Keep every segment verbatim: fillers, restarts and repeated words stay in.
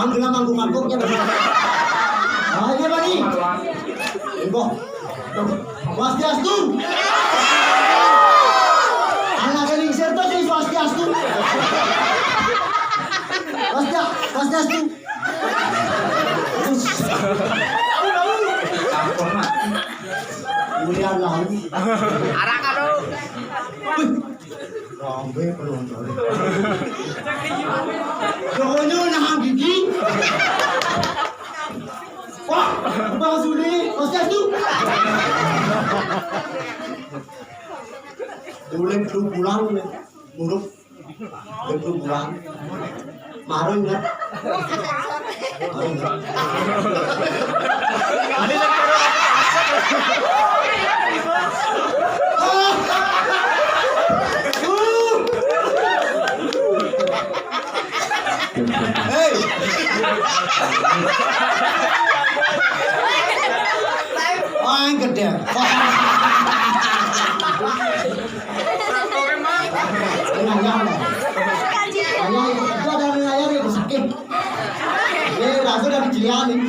Ang bilang mangkuk-mangkuknya. Ah, iya, Pak, nih. Enggak. Swastiastu. Anak ini serta sih swastiastu. Swastia, swastiastu. Terus. Mulia lagi. Arah kalau. Wih. Rambe penonton. Pokoknya nahan gigi. Wah, Bang Sudi, swastiastu. Boleh tuh pulang nih, buruk. Boleh tuh pulang. Marun ya. Marun ya. Hei. Oh, yang gede. Ini ayam. Ayam, itu ada ayam yang sakit. Ini langsung dari Jilian ini.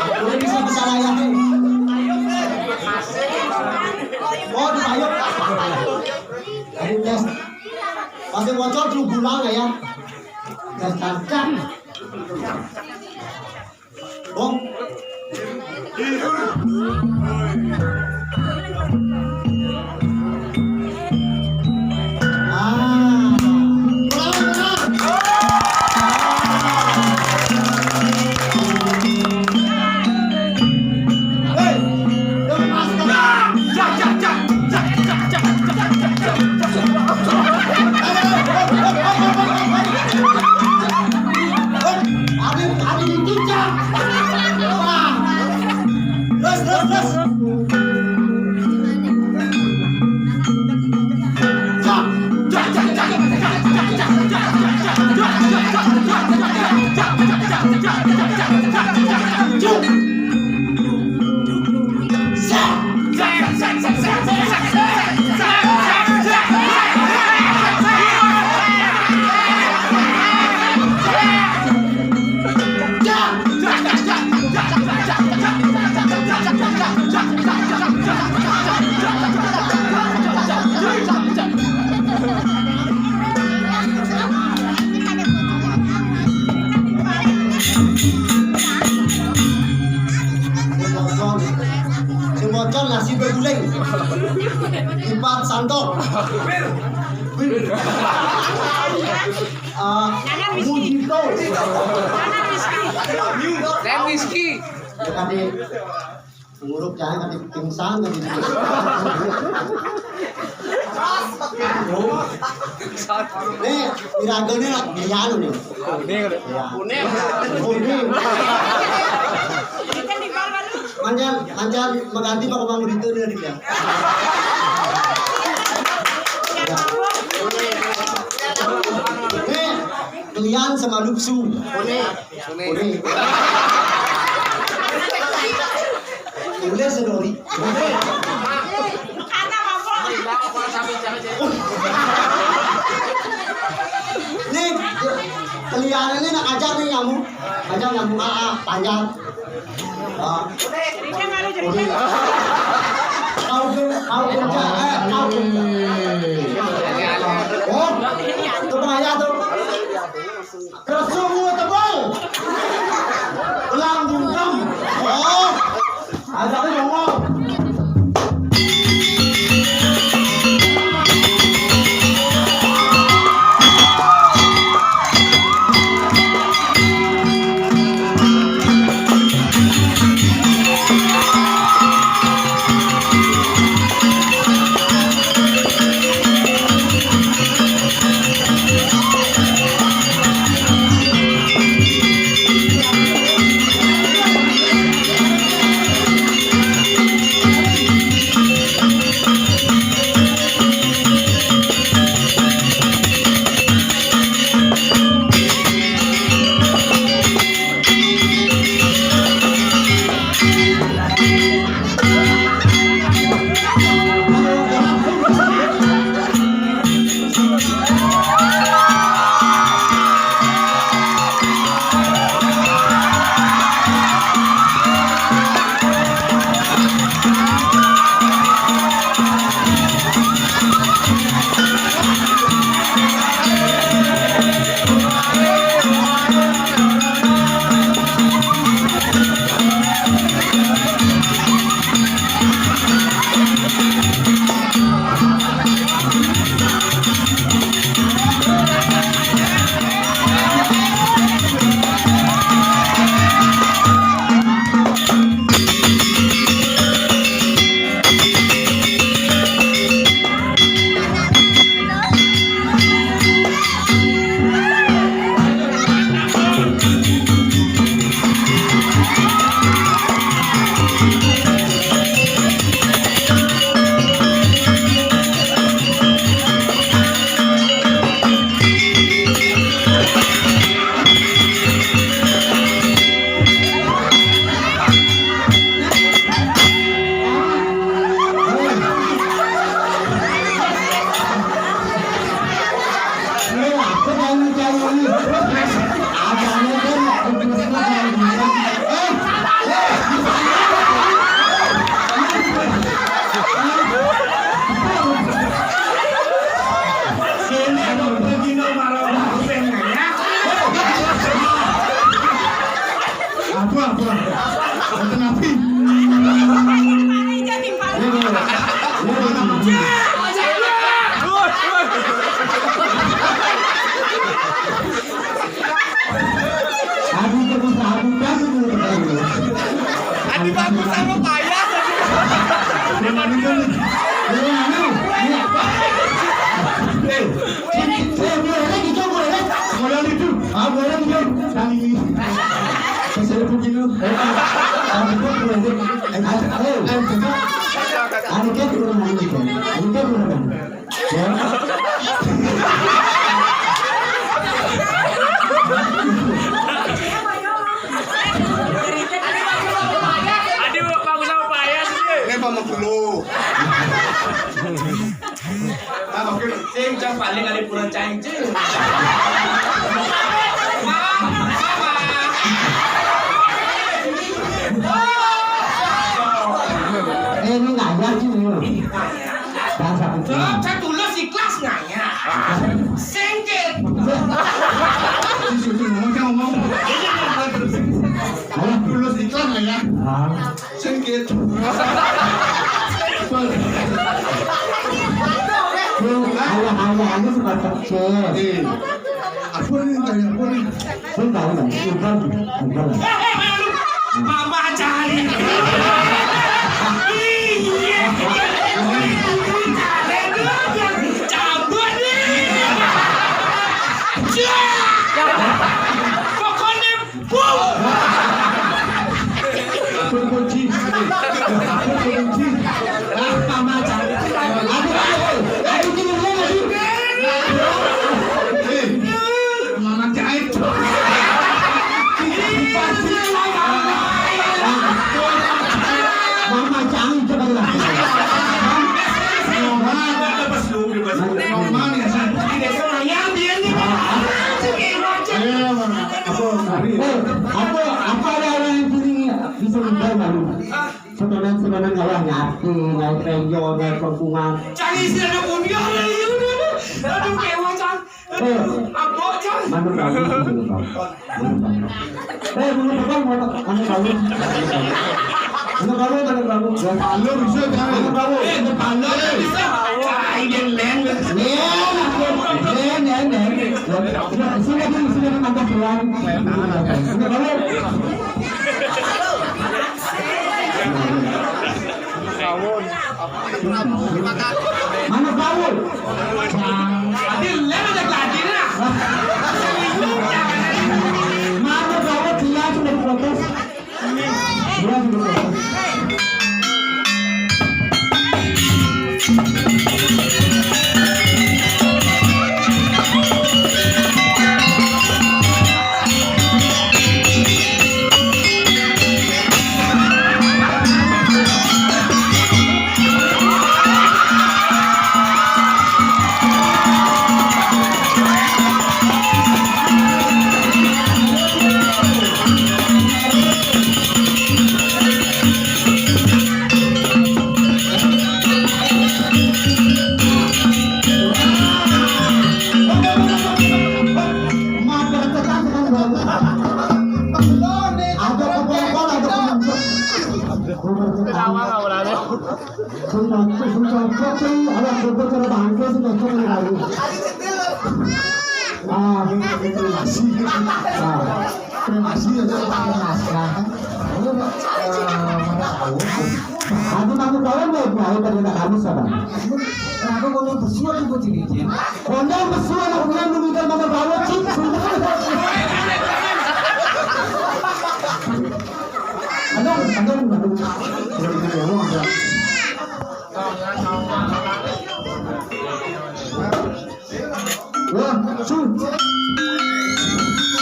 Ini bisa besar ayam ini. Oh, di Bayuk. Ayo tes. Masih bocor tuh gula nggak ya? Tes, tes, tes. Bong. Ah. Pulang, pulang. Hei, lepas, lepas. Ada, ada yang cincang. Wah. Terus, terus, terus. Sing bocor nasi berguling. Lipat sandok. Ah, mojito. Saya whisky. Ya, tadi nguruk jangan tadi pingsan tadi. Nih, iraga nih lagi anu nih. Kuning. Ya. Kuning. Kuning. Manjan, manjan mengganti Pak Mang Rito nih, Dik, ya. Nih, kalian sama Luksu. Kuning. Kuning. Kuning. Kuning sedori. Nih, kalian ini nak ajar nih nyamuk. Ajar nyamuk, ah, ah, panjang. Ah. Kau ke, kau kerja, eh, kau kerja. Oh, itu bahaya tuh. Kersung lu tebal. Tulang bungkem. Oh. Ada apa ngomong? Goreng, Bro. Kali ini. Saya pun dulu. Ada kok, Bro. Ada, eh, ada kok. Ada kok, Bro, ini, Bro. Ada kok, Bro. Ya. Aduh, bagus sama payah sih. Ini apa mau dulu? Apa sing jam paling ada pura cancing. Eh, ini ngayah sih, ini. Bahasa kucing. Saya tulus ikhlas ngayah. Sengkit. Ngomong, ngomong. Tulus ikhlas ngayah. Ah. Sengkit. Bro, ayah-ayah ini suka kecil. Eh, apa nih, kayak apa nih? Pun tahu kan? Udah, udah. Mama cari. Iya. Cabut nih. Pokoknya Kunci. Kunci. Apa macam? Aduh, aduh, aduh, aduh, aduh. Mana jahit? Mama jahit coba lah. Mama, ya, saya. Ini saya yang dia nih. Ayo, Mama. Apa, apa, apa ada orang yang punya bisa ubah malu? Sebenarnya, sebenarnya nggak nyati, nggak penjol, nggak perempuan. Cari sih ada punya, ada yuk, aduh, kewacang. Eh, apa, Cang? Mana tahu? Eh, mana tahu? Mana tahu? Mana tahu? Mana tahu? Ya, tahu, bisa, kan? Mana tahu? Eh, mana tahu? Bisa. Cai, dia leng. Leng, leng, leng, leng. Sudah, sudah, sudah, tambah pelan. Mana tahu? Mana Paul? Ada lem ada lagi nah. Mana Paul? Dia sudah protes. Dia sudah protes. Sing cocok, sing cocok, sing, alah, coba cara bangke, sing cocok, sing lagu. Ah, masih. Ah, masih ya, Pak. Mas, ya, kan? Ini, Pak, eh, mana tahu? Aku, aku tahu, mau tahu, ternyata kamu siapa? Kenapa kau yang bersuara, ibu, cirikin? Kau yang bersuara, aku bilang, lu minta mama bawa, cik. Ada, ada, ada. Wah, su.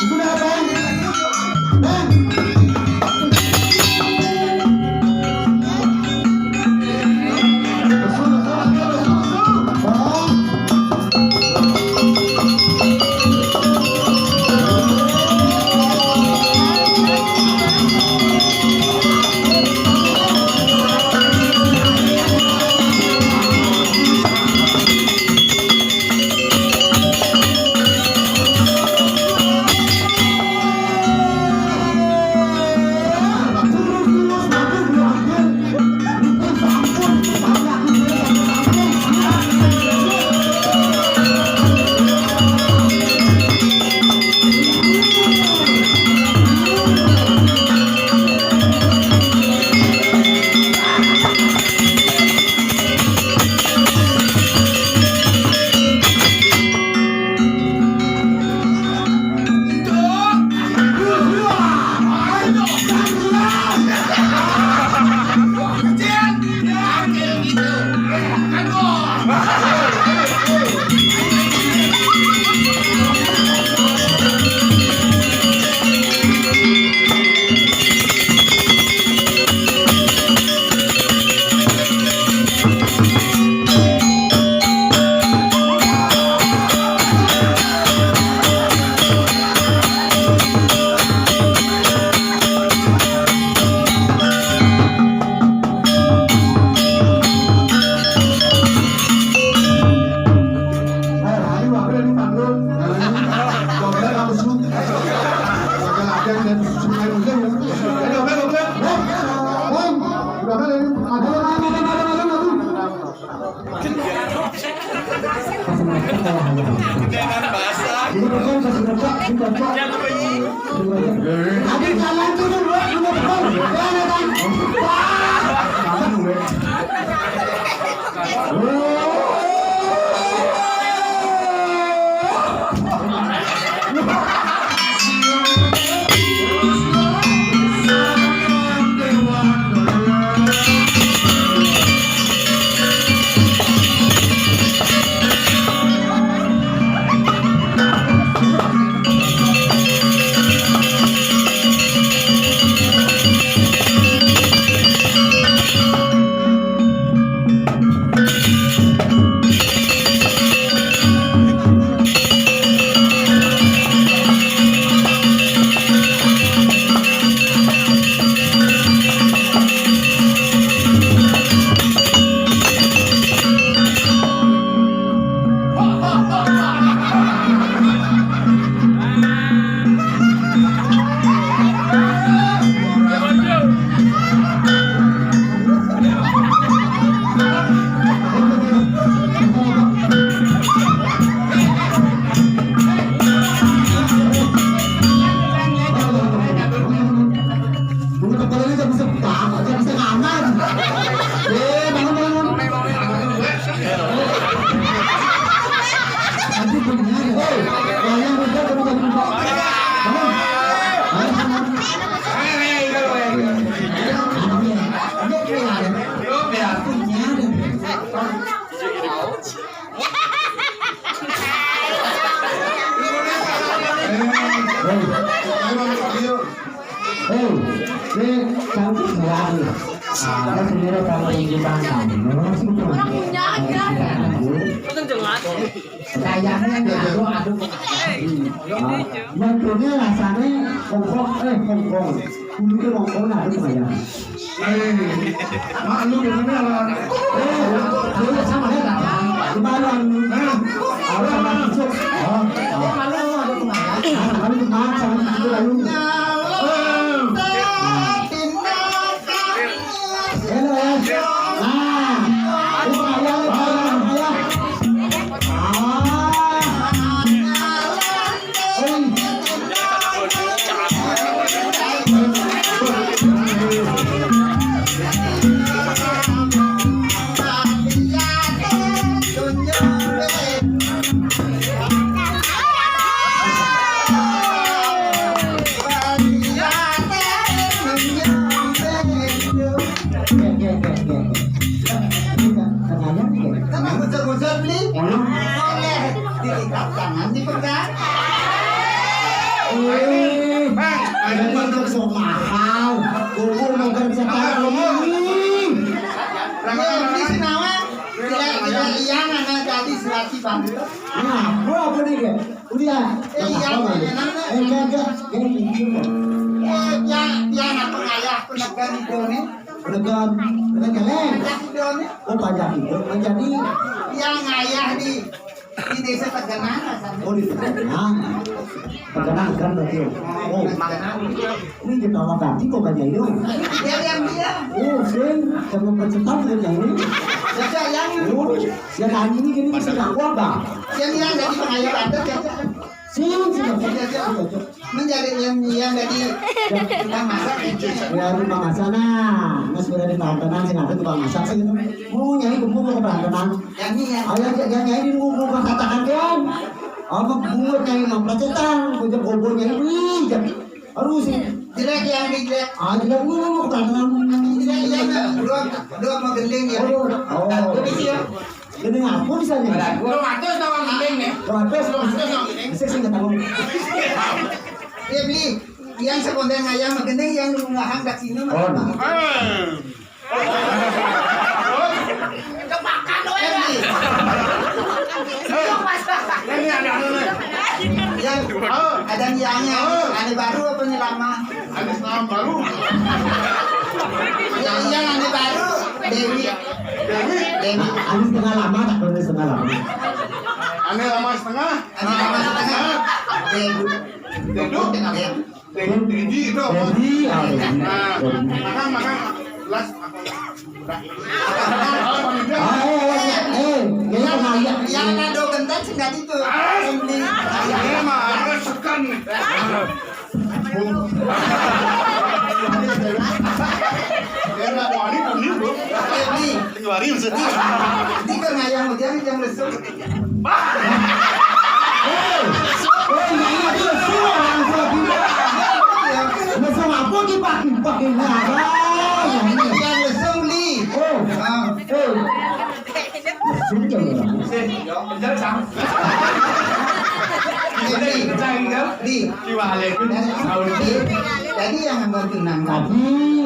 Sudah, Bang. Bang. Ini bukan kasih kocak, ini kocak. Ini kocak. Habis jalan turun, lu, lu mau terbang. Jangan, jangan. Wah, apa gue? Udah kepalanya nggak bisa bangun, nggak bisa ngamal. Eh, bangun, bangun, bangun. Nanti punya, hei, wayang udah, kamu tadi lupa. Bangun. Ayo, bangun. Ayo, bangun. Ayo, punya, punya. Punya, punya. Hei, ini cantik banget. Ah, sendiri kalau di mana? Orang punya aja. Kayaknya nih, aduh, aduh. Ah, mentolnya rasanya Hongkong, eh, Hongkong. Dulu ke Hongkong ada tuh ya. Eh, maklum ya, ini ala. Eh, dulu sama ya, Kak. Gimana? Nah, apa sama masuk? Oh, oh. Malu ada tuh ya. Ah, malu tuh, Mak, sama itu lalu. Eh. Hello, ya. Nah, ini ayah, ayah, ayah. Ah. Hei. Kenapa gusur-gusur, Bli? Boleh diikat tangan, dipegang. Eh, ada motor sok mahal. Bubur motor bisa tahu. Iya, Bli sinawa. Tidak, tidak, iya, nana jadi serasi banget. Nah, gua apa nih, Ge? Udah. Eh, iya, apa, Bli? Eh, kagak. Ini lucu kok. Eh, ya, ya, anak pengayah, aku negara itu nih. Regan, regan, eh. Pajak hidup nih. Oh, pajak hidup menjadi. Yang ayah di, di desa Tegenang, rasanya. Oh, di Tegenang. Tegenang kan berarti. Oh, ini di bawah kaki kok banyak itu. Dia yang dia. Oh, sing, jangan bercepat dengan ini. Siapa yang? Oh, ya tadi ini gini bisa ngaku apa? Yang yang dari pengayah ada, siapa? Sing, sing, sing, sing, sing. Menjadi yang, yang dari tukang masak itu. Ya, tukang masak, nah. Mas, sudah di Prantenan, sing ada tukang masak, sih, gitu. Mau nyai kumpul ke Prantenan. Yang ini, yang ayo, aja, yang nyai di rumah, rumah tatakan, kan? Apa buat nyai nang pelacetan, bocah gobo nyai, wih, jam. Aduh, sih. Jelek yang di jelek. Ah, jelek, wih, wih, wih, Prantenan. Jelek, iya, iya. Dua, dua mau gending, ya. Aduh, oh. Permisi, ya. Gini, aku bisa nih. Dua ratus tawang giling nih. Dua ratus. Dua ratus tawang giling. Bisa sih, nggak tahu. Iya, Bli. Yang sekonten ayam gini yang ngahang kat sini. Oh, nah. Eh. Kepakan, weh. Eh, Bli. Ini ada, ada, ada. Yang ada niangnya. Ane baru apa nih lama? Ane setengah baru. Yang, yang ane baru, Dewi. Dewi? Dewi. Ane setengah lama, tak boleh setengah lama. Ane lama setengah? Ane lama setengah. Dewi. Dedu? Dewi. Dewi, Dewi itu apa? Dewi, ah, Dewi. Nah, Dewi. Makan, makan. Las, apa? Udah. Ah, eh, eh, eh, eh, ini pengayah. Yang ada gentar Enggak gitu. Ini mah, ini sukan. Enak wani kuning, Bro. Ini. Ini wari maksudnya. Ini kan ayam hujan yang lesung. Bah. Eh, eh, ini tuh lesung, langsung pindah. Lesung apa dipakai? Pakai ini apa? Ini yang lesung, Li. Oh. Ah. Eh. Lesung coba. Di, di, di, jadi yang nonton tadi,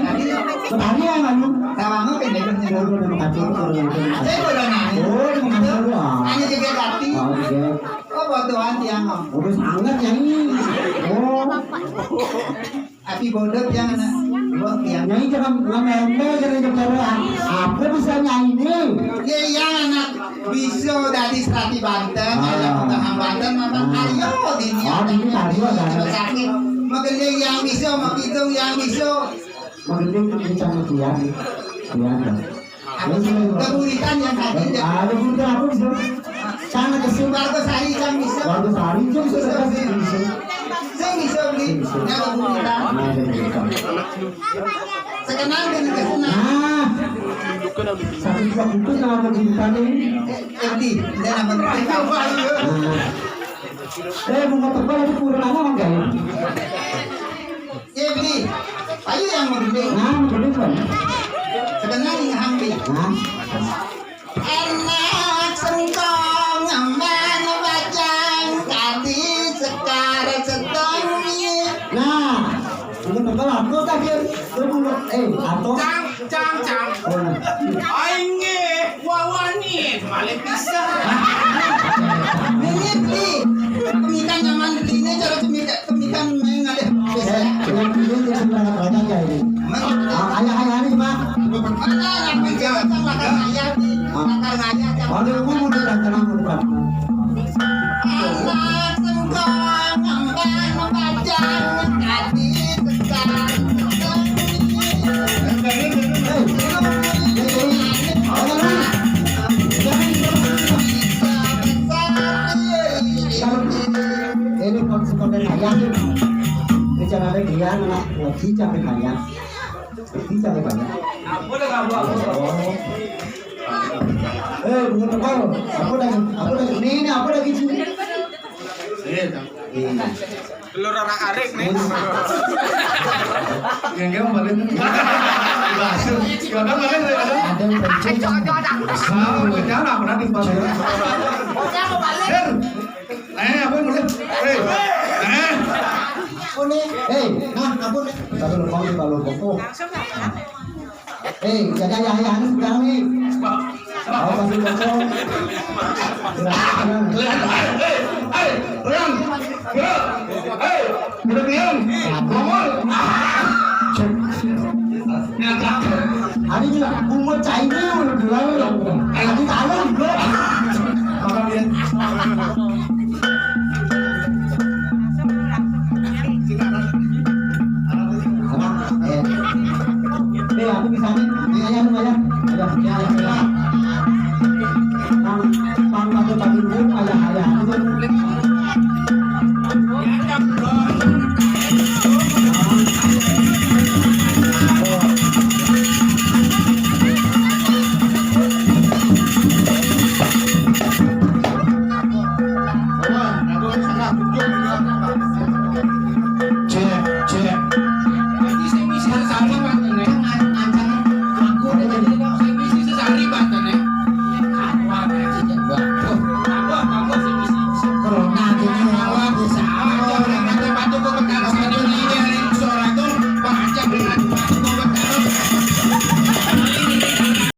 tadi, tadi yang anu, sama kan dia kan nyuruh dulu kacau turun itu. Saya udah nanya. Oh, itu maksud lu, ah. Hanya jaga hati. Oh, iya. Oh, buat Tuhan tiang, oh. Udah sangat yang ini. Oh. Api bodoh yang anak. Buat tiang. Nyanyi jangan ngambil jangan bicara. Apa bisa nyanyi ini? Ya, yang anak bisa dari serati Banten, ah, ada Putahan Banten, makan, ah, ayo di, oh, ini Aryo ada. Sakit. Makan dia yang bisa, makan itu yang bisa. Makan dia kencang tiang. Tiang. Keburitan yang tadi. Ah, ada gurita apa bisa? Sana ke sini. Warga Sari yang bisa. Warga Sari itu bisa, bisa, bisa. Saya bisa beli. Bisa. Ada gurita. Nah, ada gurita. Sekenal dengan kesana. Nah. Satu dua itu nama gurita ini. Eh, Erdi, dia nama gurita. Nah. Eh, bunga tebal itu kurang apa enggak ya? Ye, beli. Ayo yang mau gede. Nah, mau gede, Bang. Sebenarnya yang ambil. Nah. Enak sengkong, ngemben bajang, kadi sekar sedang. Nah, ini betul aku tadi. Lu, eh, atau Cang, cang, cang. Oh, nah. Ai nggih, wawani malih pisan. Ini beli. Pemikan nyaman beli ini cara pemikan, pemikan main ngalih. Eh, yang ini dia sebenarnya banyak ya ini. Ah, ayah, ayah ini, Pak. Mana yang menjawab lakar ayah di lakar ayah. Waduh, aku mau datang, aku depan. Anak sengkong, ngemban bajang, kadi sekar. Ini konsekuensi ayah. Bicara lagi ya, anak ngaji capek banyak. Ngaji capek banyak. Oh. Eh, bukan apa? Apa lagi? Apa lagi? Ini, ini apa lagi, Ci? Iya. Telur arak-arik nih. Yang dia mau balik. Bahasa. Gimana balik? Ada yang pencet. Ayo, ayo, ayo. Sama, bekerja lah, pernah di balik. Bocah mau balik. Der. Eh, apa yang mulai? Eh. Eh. Eh, nah, apa nih? Tapi lupa, lupa, lupa. Oh. Eh, jaga ya, ya, ini sekarang nih. Awas, kasih kosong. Gerak, gerak. Eh, eh, eh, Ran. Gerak. Eh, udah diam. Ngomong. Nyata. Hari ini lah, bunga China udah bilang, eh, di tanah, bro. Makan dia. Apa? Eh. Eh, aku bisa nih. Ini aja, lu aja. Ayo, ya, ya, ya. Pang, pang, pang, pang, pang, pang, ayo, ayo. Cek, cek. Berarti sing misi sesari Pak Nenek. Aku udah jadi sing misi sesari Pak Nenek. Aku apa sih, Cek? Tambah, tambah sing misi. Corona ini awak bisa. Aja orang kata batu kok petang satu ini dari seorang tuh pajak dengan